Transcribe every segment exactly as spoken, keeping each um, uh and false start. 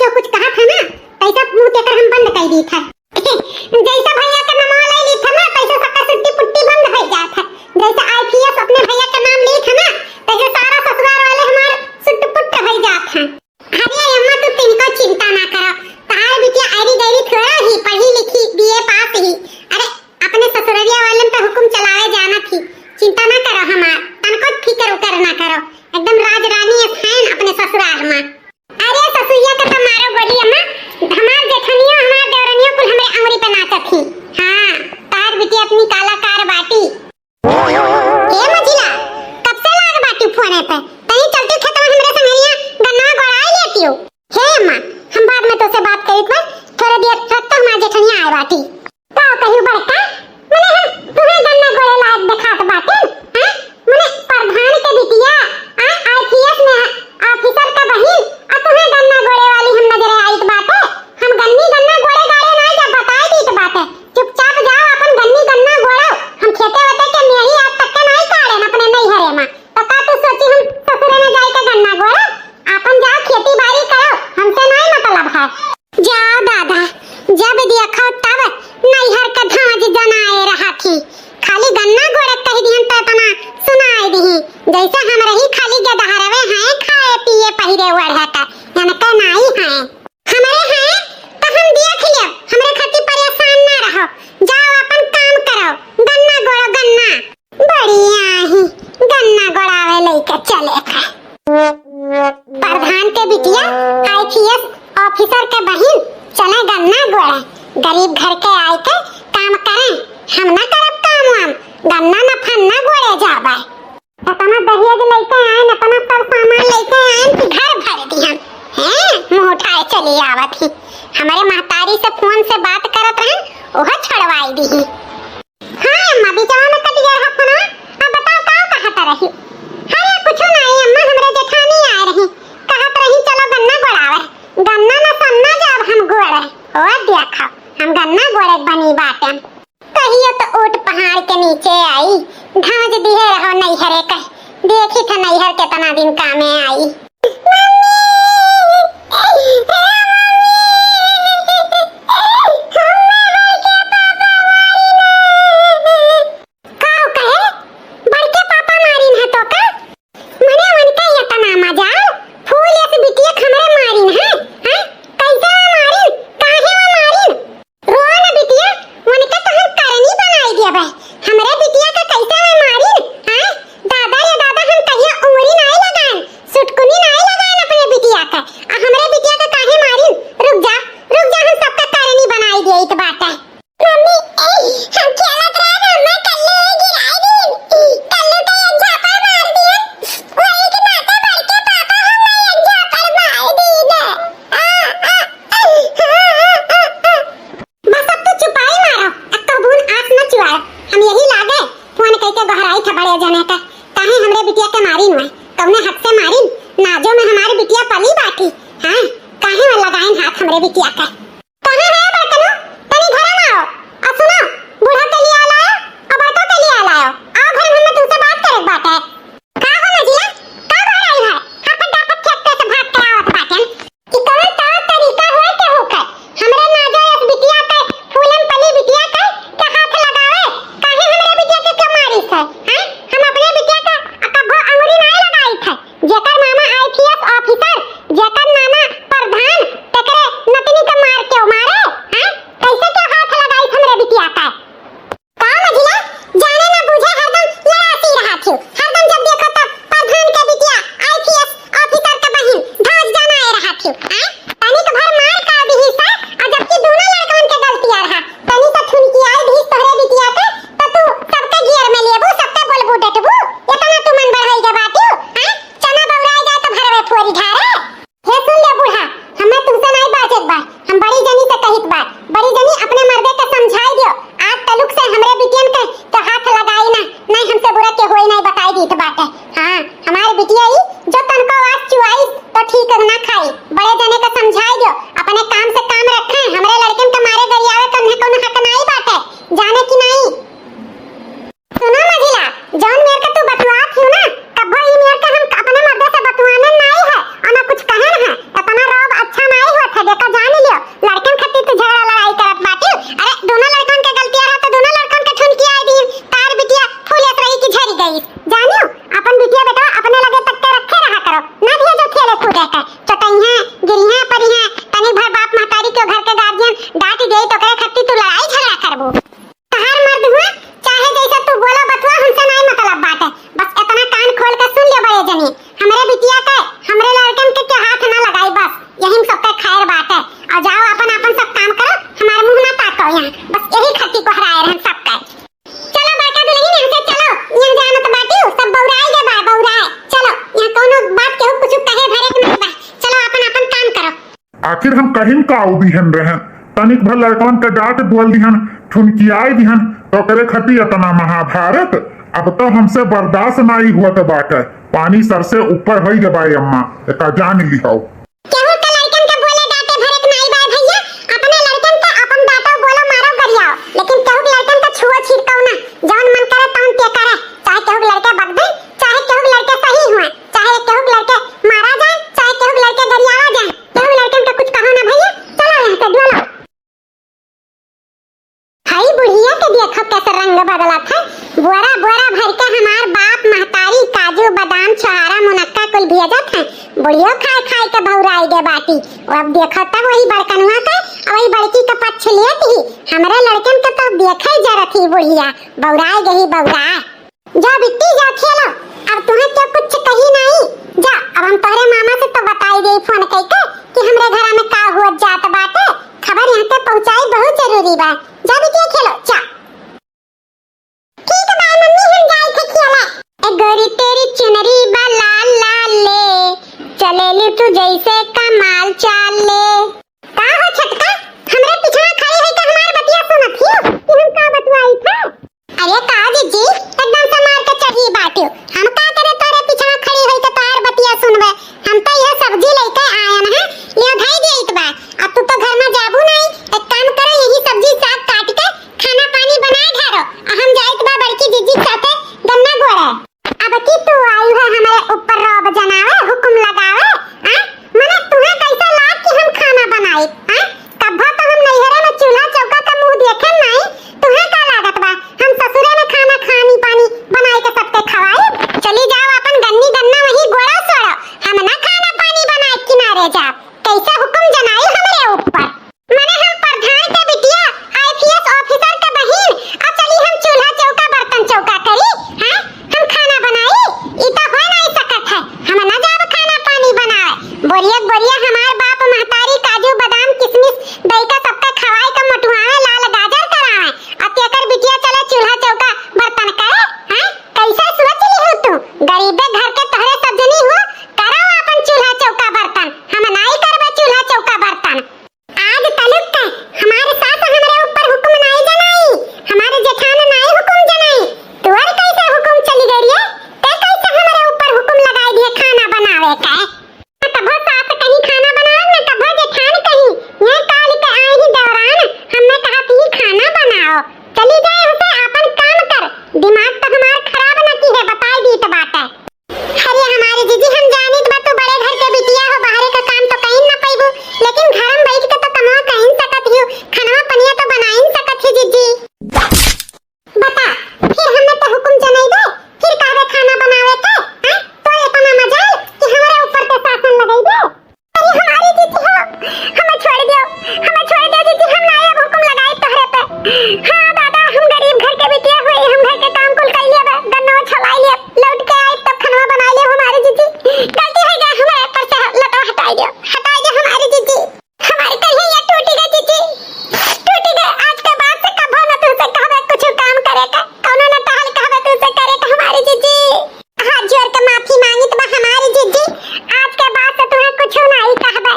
तो कुछ कहत है ना, तैसा मुंह तेकर हम बंद कर दी था। जैसे भैया का नाम ले ली था ना, तैसे सबका सुट्टी पुट्टी बंद हो जात है। जैसे आईपीएस अपने भैया का नाम ली था ना, तैसे सारा ससुराल वाले हमार सुट्ट पुट्ट हो जात हैं। अरे अम्मा, तू तिनको चिंता ना करो, तहार बिटिया ऐरी गैरी थोड़ा ही, पढ़ी लिखी, बीए पास ही। अरे अपने ससुररिया वालन पे हुकुम चलावे जाना थी, चिंता ना करो हमार, तनको फिकर उकर ना करो, एकदम राज रानी अस हैं अपने ससुराल में। अरे ससुइया का तो मारो गोली अम्मा, हमार जेठनियो हमार देवरनियो कुल हमरे अंगुरी पे नाचत ही। हाँ, तार बिटिया अपनी काला कार बाटी। ए मझिला, कब से लाग बाटी फोने पे? तनी चलती खेतवा हमरे संगरिया गन्ना गोड़ाई लेतियो। हे अम्मा, हम बाद में तोसे बात करी पर थोड़े देर रख तो हमार जेठनिया आए बाटी। का कहियो बड़का? मने हम तुहे गन्ना गोड़े लायक देखात बाटे, हैं? मने प्रधान के बिटिया, आ, आईपीएस में ऑफिसर का बहिन, आ तुहे गन्ना गोड़े वाली हम नजरे आइत बाटे। हम गन्नी गन्ना गोड़े गाड़े नाई जब बताई दीत बाटे। चुपचाप जाओ अपन गन्नी गन्ना गोड़ो। हम खेते वेते के मेही आज तक के नाई काढ़े अपने नैहरे में। तो का तू सोची हम ससुरे में जाई के गन्ना गोड़े? आपन जाओ खेती बाड़ी करो, हमसे नाई मतलब है। जाओ दादा, जब देखो तब नैहर के धाज जनाए रहत ही। खाली गन्ना गोड़े कह दिहन त इतना सुनाए दिही, जैसे हम रही खाली गदहरवे हैं, खाए पिए पहिरे ओढ़े का, इनके नाई हैं। हमरे हैं त हम देख लेब, हमरे खातिर परेशान ना रहो, जाओ अपन काम करो, गन्ना गोड़ो गन्ना। बढ़िया ही गन्ना गोड़ावे लइके चले थे। प्रधान के बिटिया, आईपीएस ऑफिसर के बहिन, चले गन्ना गोड़े। गरीब घर के आए के काम करें, हम ना करब काम वाम, गन्ना न फन्ना गोड़े जाबे। इतना दहेज लइके आए, इतना सब सामान लइके आए कि घर भर दिहन। हैं, मुंह उठाए चली आवत ही। हमरे महतारी से फोन से बात करत रहन, ओह छोड़वाई दिही। हाँ अम्मा, बिचवा में कट गया रहा फोनवा। अब बताओ का कहत रही? अरे कुछो नाई अम्मा, हमरे जेठानी आए रही, कहत रही चलो गन्ना गोड़ावे। गन्ना न सन्ना जाब हम गोड़े। ओ देखो, हम गन्ना गोड़े बनी बाटेन। कहियो तो ऊँट पहाड़ के नीचे आई, धाज दिहे रहो नैहरे कह। देखी था नैहर केतना दिन कामे आई। मम्मी, हे मम्मी, हम्मे बड़के पापा मारिन है। का कहे? बड़के पापा मारिन है तो का? मने उनका इतना मजाल, फूल यस बिटिया हमरे मारिन है, हैं? कैसे वो मारिन? काहे वो मारिन? रोआ ना बिटिया, उनका तो हम करनी बनाई दिया बा। हमरे बिटिया का कैसे वो मारिन, हैं? दादा रे दादा, हम कहिया उंगली नाई लगाएन, सुटकुनी नाई लगाएन अपने बिटिया का। आ हमरे बिटिया का काहे मारिन? रुक जा, रुक जा, हम सबका करनी बनाई दिया इत बाटा। मम्मी, हम खेलत रहे, मम्मा कल्लू गिराई दीन। कल्लू के एक झापड़ मार दिए। वही के नाते बड़के पापा हमें एक झापड़ मार दीन। आ, आ, आ, आ, आ, आ। बस अब तू चुपाई मारो, अब तो बून आस न चुआए। हम यही लागे फोन कइके गोहराई था बड़े जने का, काहे हमरे बिटिया के मारिन हुए, कौने हक से मारिन? नाजो में हमारी बिटिया पली बाटी, हाँ, काहे में लगाइन हाथ हमरे बिटिया का? कहाँ है बड़कनो? तनी घरे में आओ। आ सुनो, बूढ़ा के लिए लायो, आ बड़का के लिए लायो। आओ घर में, हमने तुमसे बात करे के बात है। का हो मझिया? का घर आई है? हाफत डाफत खेत पे से भाग के आवत बाटेन। कि कौन तौर तरीका होए के होकर? हमरे नाजो यस बिटिया के, फूलन पली बिटिया के, के हाथ लगावे? काहे हमरे बिटिया के क्यों मारिस है? हैं? हम अपने बिटिया के कब्बो अंगुरी नाय लगाई थे। जेकर मामा आईपीएस ऑफिसर, जेकर नाना प्रधान, तेकरे नतनी के मार फिर हम कहिन का उ दिहन रहन, तनिक भर लड़कवन के डांट बोल दिहन, ठुनकियाई दिहन, तो ओकरे खातिर इतना महाभारत? अब तो हमसे बर्दाश्त नाई होत बाटे, पानी सर से ऊपर होई गए बा अम्मा, एका जान लिहो। केहू के लड़कन के बोले डांटे भरे के नाई बा भैया, अपने लड़कन के अपन डांटो, बोलो, मारो, गरियाओ, लेकिन केहू के लड़कन के छुओ छिड़काओ ना, जौन मन करे तौन के करे, चाहे केहू के लड़के बगदे, चाहे केहू के लड़के सही हुए, चाहे केहू के लड़के मारा जाए, चाहे केहू के लड़के गरियावा जाए, केहू के लड़कन के कुछ कहो ना भैया, चलो यहाँ से डोलो। हई बुढ़िया के देखो कैसे रंग बदलत है। बोरा बोरा भर के हमार बाप महतारी काजू बादाम छोहारा मुनक्का कुल भेजत है। बुढ़ियो खाए खाए के भौराई गे बाटी। अब देखो तब वही बड़कनुआ के, वही बड़की के पक्ष लेत ही। हमरे लड़कन के तो देखे जरत ही बुढ़िया, बौराई गई बौरा। जा बिट्टी, जा खेलो, अब तुम्हें क्यों कुछ कही नहीं। जा, अब हम तोहरे मामा से तो बताई दे फोन कइके कि हमरे घरा में का हुआ जात बाटे। खबर यहाँ पे पहुँचाई बहुत जरूरी बा। जा बिटिया खेलो, जा। ठीक बा मम्मी, हम जाई थे खेले। ए गोरी तेरी चुनरी बा लाल लाल ले, चलेली तू जैसे कमाल चाल ले। का हो छोटका, हमरे पिछवा खड़ी है का हमार बतिया सुनत हियो कि हम का बतुआई थे? अरे का जीजी, एकदम से मार के चढ़ी बाटियो। हम का करे तोरे पिछवा खड़ी होई के तोहार बतिया सुनबे? हम तो यह सब्जी लेके आयन है, ले धई देइत बा। अब तू तो घर में जाबू नहीं, एक काम करो, यही सब्जी साग काट के खाना पानी बनाए धरो, आ हम जाइत बा बड़की जीजी के साथे गन्ना गोड़े। अब की तू आई है हमरे ऊपर रौब जनावे, हुकुम लगावे, आ? मने तुहे कैसा लाग कि हम खाना बनाई, आ? कब्बो तो हम नैहरे में चूल्हा चौका का मुंह देखे नहीं, तुहे का लागत बा हम ससुरे में खाना खानी पानी बनाई के सबके खवाई? चली जाओ अपन गन्नी गन्ना वही गोड़ा सोड़ो, हम ना खाना पानी बनाए किनारे जाओ। कैसे हुकुम जनाई हमरे ऊपर? मने हम प्रधान के बिटिया, आईपीएस ऑफिसर के बहिन, आ चली हम चूल्हा चौका बर्तन चौका करी, हैं? हम खाना बनाई? ई तो हो नहीं सकत है, हम ना जाब खाना पानी बनावे। बोरिया बोरिया हमार बाप महतारी काजू बादाम किशमिश दई का सबका खवाए का मोटुआवे लाल गाजर करावे, आ तेकर बिटिया चले चूल्हा चौका बर्तन करे, हैं? कैसे सोच ली हो तू? गरीबे घर के तोहरे सजनी हो, करो अपन चूल्हा चौका बर्तन, हम नाई करबे चूल्हा चौका बर्तन। आज तलुक के हमारे सास हमरे ऊपर हुकुम नाई जनाई, हमारे जेठान नाई हुकुम जनाई। तोर कैसे हुकुम चली गई रे? ते कैसे हमरे ऊपर हुकुम लगाई दिए खाना बनावे के? न कभो सास कहीं खाना बनावे, न कभो जेठान कहीं। ये काल के आई ही दौरान हमें कहा थी खाना बनाओ। चली जाए हसे आपन काम कर। दिमाग तो हमार खराब न की है, बताई दीत बाटे। अरे हमारी जीजी, हम जानित बा तू बड़े घर के बिटिया हो, बाहरे का काम तो कहीं ना पैबू, लेकिन घर में बैठ के तो कमवा कहीं सकत हियो, खानवा पनिया तो बनाइन सकत ही जीजी। बता, फिर हमें तो हुकुम जनैबे, फिर कहबे खाना बनावे के, हैं? तो इतना मजाल कि हमारे ऊपर के शासन लगैबे। अरे हमारी जीजी हो, हमें छोड़ दियो, हमें छोड़ दियो जीजी, हम ना अब हुकुम लगाई तोहरे पे। हाँ दादा, हम गरीब घर के बिटिया हुई, हम घर के काम कुल कर लिया, गन्नो छलाई लिया, लौट के आई तब खाना बनाई लिया हमारी जीजी। गलती हो गया हमारे ऊपर से, लतो हटाई दियो, हटाई दियो हमारी जीजी। हमारी कहिया टूटी गई जीजी, टूटी गई। आज के बाद से कभो न तुमसे कहबे कुछ काम करे का, कौनो न टहल कहबे तुमसे करे का हमारी जीजी। हाथ जोड़ के माफी मांगित बा हमारी जीजी, आज के बाद से तुम्हें कुछ नहीं कहबे।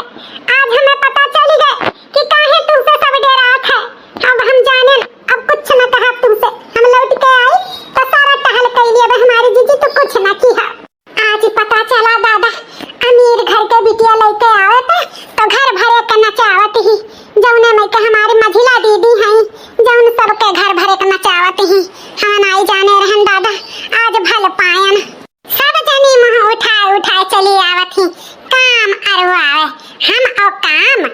आज हमें पता चल गए कि काहे तुमसे सब डेरात है। अब हम जाने, अब कुछ न कहा तुमसे। हम लौट के आई तो सारा टहल कर लिए हमारी जीजी, तो कुछ न किहा। आज ही पता चला दादा, अमीर घर के बिटिया लेके आवे पे तो घर भरे के नचावत ही, जौने में के हमारी मझिला दीदी हैं, जौन सबके घर भरे के नचावत ही। हम नाई जाने रहन दादा, आज भल पायन। सब जनी मुंह उठाए उठाए चली आवत ही, काम अरुआवे, हम और काम।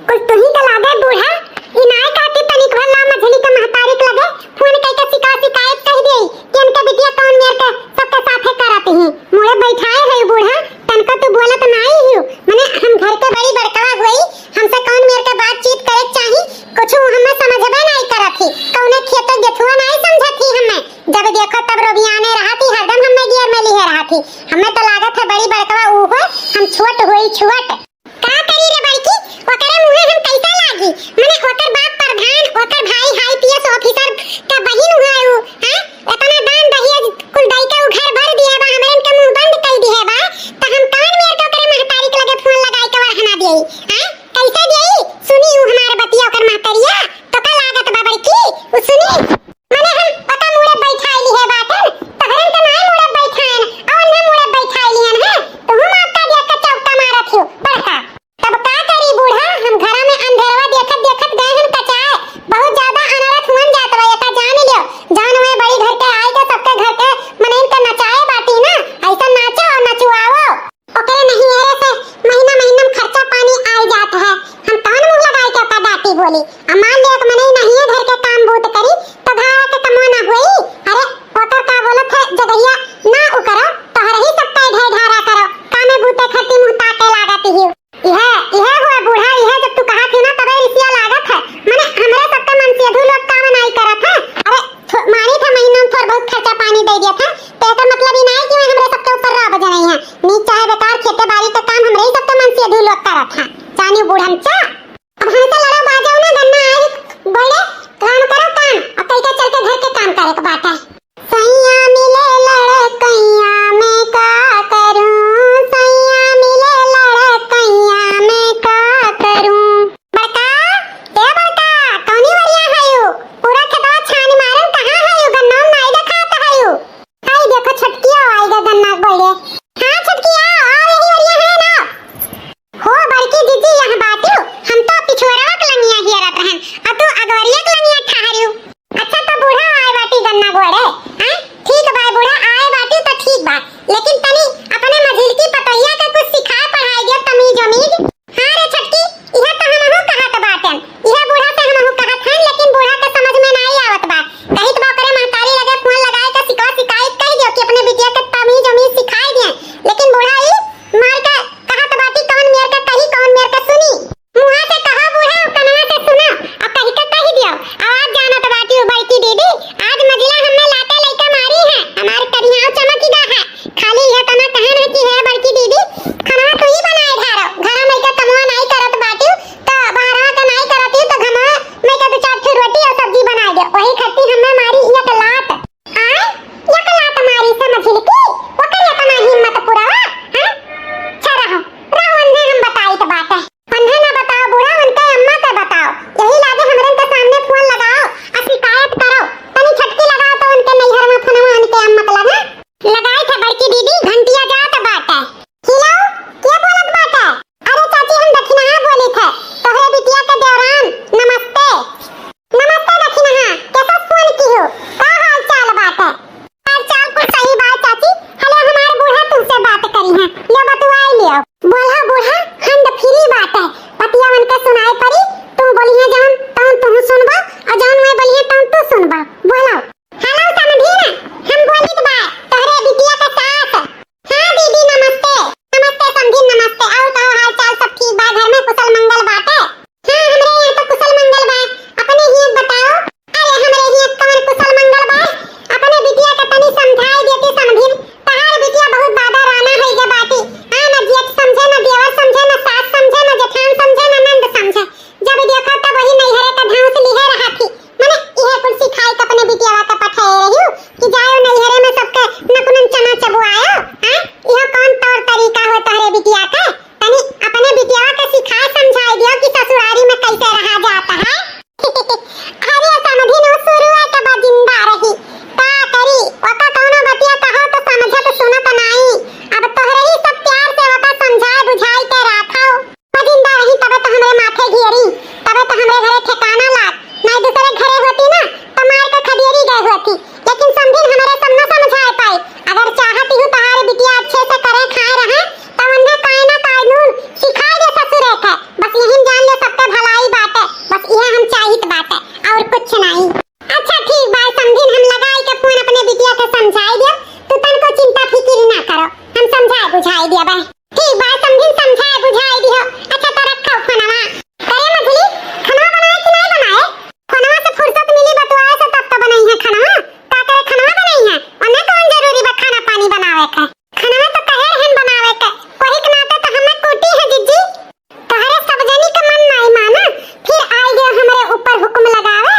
कुल तुही के लागे बूढ़ा, ई नाय कहती तनिक भर ला मझली के महतारी के लगे फोन कई के शिकायत शिकायत कह दे कि इनके बिटिया कौन मेर के सबके साथे करत ही। मुड़े बैठाए है बूढ़ा, तनको तू बोलत नाई हियो। मने हम घर के बड़ी बड़कवा हुई, हमसे कौन मेर के बातचीत करे के चाही, कुछ हमें समझबे नाई करत ही। कौने खेतो गेथुआ नाई समझत ही हमें। जब देखो तब रोबियाने रहत ही, हरदम हमें गियर में लिहे रहत ही। हमें तो लागत है बड़ी बड़कवा ऊ हो, हम छोट होई छोट। का करी रे बड़की, ओकरे मुँहे हम कैसे लागी? मने ओकर बाप प्रधान, ओकर भाई आईपीएस ऑफिसर का बहिन हुआ है उ, हैं? इतना दान दहेज कुल दई के उ घर भर दिए बा, हमरे इनके मुँह बंद कर दिए बा, तो हम कौन मेर के ओकरे महतारी के लगे फोन लगाई के वरहना दिए, हैं? कैसे बोला बूढ़ा, hand free बाटे, पतिया मन के सुनाए परी, तू बोलिहे जौन तौन तू सुनबा, और जौन मैं बोलिहे तौन तू सुनबा। बोला। Hello समधिन, हम बोलित बा, तोहरे बिटिया के सास। हाँ दीदी नमस्ते। नमस्ते समधिन नमस्ते। और का हाल चाल, सब ठीक बा? घर में कुशल मंगल बाटे? हाँ, हमरे यहाँ तो कुशल मंगल बा। अपने हियाँ बताओ। अरे हमरे हियाँ कवन कुशल मंगल बा? अपने बिटिया के तनी समझाई देती समधिन। तहार बिटिया बहुत बादाराना होइ गे बाटी। हाँ, न जेठ समझे, न देवर समझे, न सास समझे, न जेठान समझे, न नंद समझे। जब देखो तब वही नैहरे का धांस लिहे रहत ही। मने इहे कुल सिखाई के अपने बिटियावा के पठाए रहियो कि जाओ नैहरे में सबके नकुनन चना चबुआयो, हैं? इहो कौन तौर तरीका हो तोहरे बिटिया के? तनी अपने बिटियावा के सिखाए समझाए दियो कि ससुरारी में कैसे रहा जाता है। अरे समधिन, वो शुरुए के बा जिंदा रही, का करी? ओका कौनो बतिया कहो तो समझत सुनत नाई। अब तोहरे ही सब प्यार से ओका समझाए बुझाए के राखो। जिंदा रही तबे तो हमरे माथे घेरी, तबे तो हमरे घरे ठिकाना लाग, नाई दूसरे घरे होती ना तो मार के खदेरी गए होती। लेकिन समधिन हमरे सब न समझाए पाई। अगर चाहती हूँ तहार बिटिया अच्छे से करे खाए रहे तो उन्हें कायना कानून सिखाए दे ससुरे के। बस यही जान ले सबके भलाई बाटे, बस यह हम चाहित बाटे और कुछ नहीं। अच्छा ठीक बा समधिन, हम लगाई के फोन अपने बिटिया के समझाई दियो, तू तनको चिंता फिकिर ना करो, हम समझाए बुझाई दिया बा। ठीक बा, समझिन समझाए बुझाए दिहो। अच्छा, तो रखो फोनवा। करे मझली, खानवा बनाए कि नाई बनाए? फोनवा से फुर्सत मिली बतुआए से, तब तो बनई है खानवा। का करे खानवा बनई है? ओने कौन जरूरी बा खाना पानी बनावे के? खानवा तो कहे रहन बनावे के। वही के नाते तो हमें कूटी है जिज्जी। तोहरे सब जनी के मन नाई माना, फिर आई गयो हमरे ऊपर हुक्म लगावे।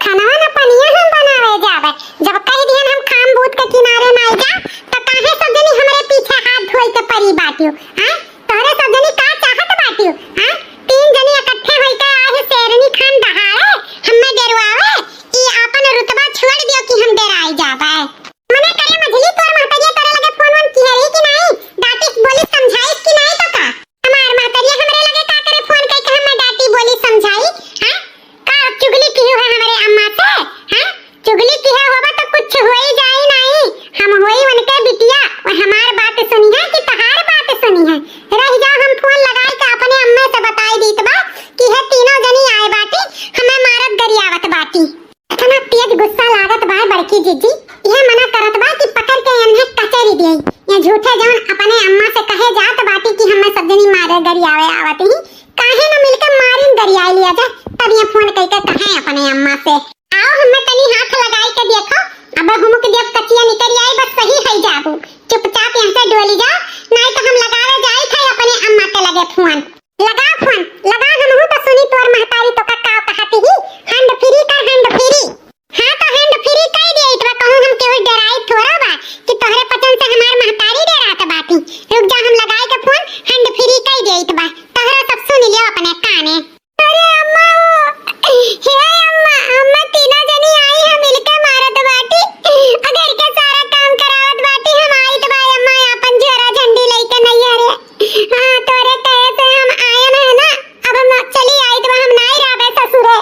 खानवा न पनिया हम बनावे जावे। जब कह दिहन हम खाम बूत के किनारे नाई जा, त काहे सब जनी हमरे पीछे हाथ धोई के परी बाटियो? हाँ? तोहरे सब जनी का चाहत बाटियो? हाँ? तीन जनी इकट्ठे होई के आहे शेरनी खान दहाड़े, हम्मे डेरवावे, ई आपन रुतबा छोड़ दियो कि हम डेराई जावे। मने करे मझली, तोर महतरिया तोरे लगे फोन वोन किहे रही कि नाई? डांटिस बोलिस समझाइस कि नाई तो का? हमार महतरिया हमरे लगे का करे फोन कइके हम्मे डांटी बोली समझाई? हाँ? का अब चुगली किहे है हमरे अम्मा से? हाँ? चुगली किहे होबा तो कुछ होई जाई नाई। हम होई उनके बिटिया, वो हमार बात सुनिहे कि तहार बात सुनिहे? रह जाओ, हम फोन लगाई के अपने अम्मे से बताई दीत बा कि हे तीनों जनी आए बाटी, हमें मारत गरियावत बाटी। इतना तेज गुस्सा लागत बा बड़की जिज्जी, यह मना करत बा कि पकड़ के इन्हें कचरी दिए। ये झूठे जौन अपने अम्मा से कहे जात बाटी कि हमें सब जनी मारे गरियावे आवत ही, काहे न मिलके मारिन गरियाए लिया जाए, तब ये फोन कइके कहे अपने अम्मा से। आओ हमें तनी हाथ लगाई के देखो, अब हुमुक दियब कचिया निकल आई, बस सही है जाबू। चुपचाप यहाँ से डोली जाओ, नाई तो हम लगावे जाई थे अपने अम्मा के लगे फोन। लगा फोन, लगा, हमहू तो सुनी तोर महतारी तो का, का कहती ही, hand free कर, hand free। हाँ तो hand free कई दिए, इतवा कहूँ हम केहू डराई थोड़ा बा कि तोहरे पचन से हमार महतारी डरात बाटी। रुक जा, हम लगाई के फोन, hand free कई दिए, इतवा तोहरा सब सुन लियो अपने काने। अरे अम्मा, ओ, हे अम्मा, अम्मा तीनों जनी आई है मिलके मारत बाटी, घर के सारा काम करावत बाटी, हम आइत बा अम्मा, अपन झोरा झंडी लेके नैहरे। हाँ, तोरे कहे से हम आयन है ना, अब हम चली आइत बा, हम नाई रहबे ससुरे।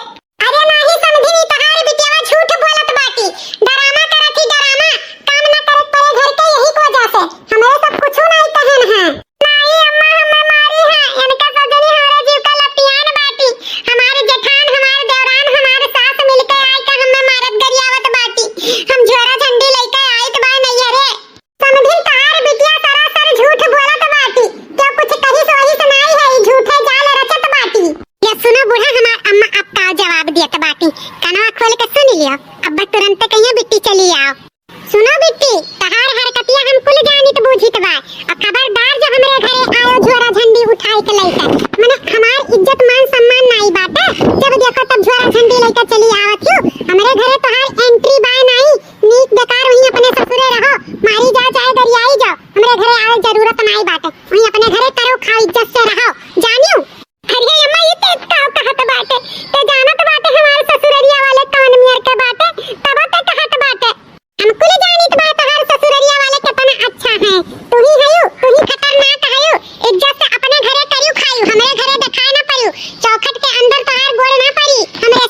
अरे नाही समधिन, ई तहार बिटियावा झूठ बोलत बाटी, डरामा करत ही डरामा, काम ना करे पड़े घर के यही की वजह से, हमरे सब कुछ नाई कहन है। नाही अम्मा, हमें मारी है, इनका सजनी हमारे जीव का लपियान बाटी, हमारे जेठान, हमारे देवरान, हमारे सास मिलके आए के हमें मारत गरियावत बाटी, हम झोरा झंडी लेके आइत बा नैहरे। समधिन तहार बिटिया सरासर झूठ बोलत बाटी, जो कुछ कहिस वही से नाई है, ई झूठे जाल रचत बाटी। या सुनो बूढ़ा, हमार अम्मा अब का जवाब दियत बाटी, कनवा खोल के सुन लियो। अब तुरंत कहियो बिट्टी चली आओ। सुनो बिट्टी, तहार हरकतिया हम कुल जानित बूझित बा, और खबरदार जो हमरे घरे आयो झोरा झंडी उठाई के लइके, मने हमार इज्जत मान सम्मान नाई बाटे, जब देखो तब झोरा झंडी लइके चली आवत हो। हमरे घरे तोहार entry बाय नाई, नीक बेकार वहीं अपने ससुरे रहो, मारी जाओ चाहे गरियाई जाओ, हमरे घरे आवे जरूरत नाई बाटे, वहीं अपने घरे करो खाओ, इज्जत से रहो, जानियो। अरे अम्मा, ये ते का कहत बाटे? ते जानत बाटे हमारे ससुररिया वाले कौन मियर के बाटे, तब ते कहत बाटे। हम कुल जानित बा तहार ससुररिया वाले कितना अच्छा है, तू ही हयू, तू ही खतरनाक हयू, इज्जत से अपने घरे करियो खायू, हमरे घरे देखाए ना पड़ियो, चौखट के अंदर तहार गोड़ ना पड़ी, हमरे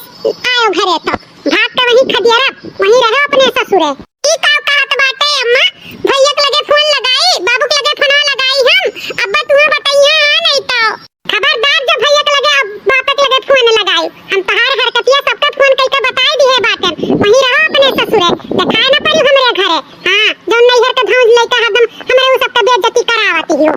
आयो घरे तो। भाग के वहीं खदियारा, वहीं रहो अपने ससुरे। ई का कहत बाटे अम्मा? भैया के लगे फोन लगाई, बाबू के लगे फोनवा लगाई हम। अब्बा तू यो।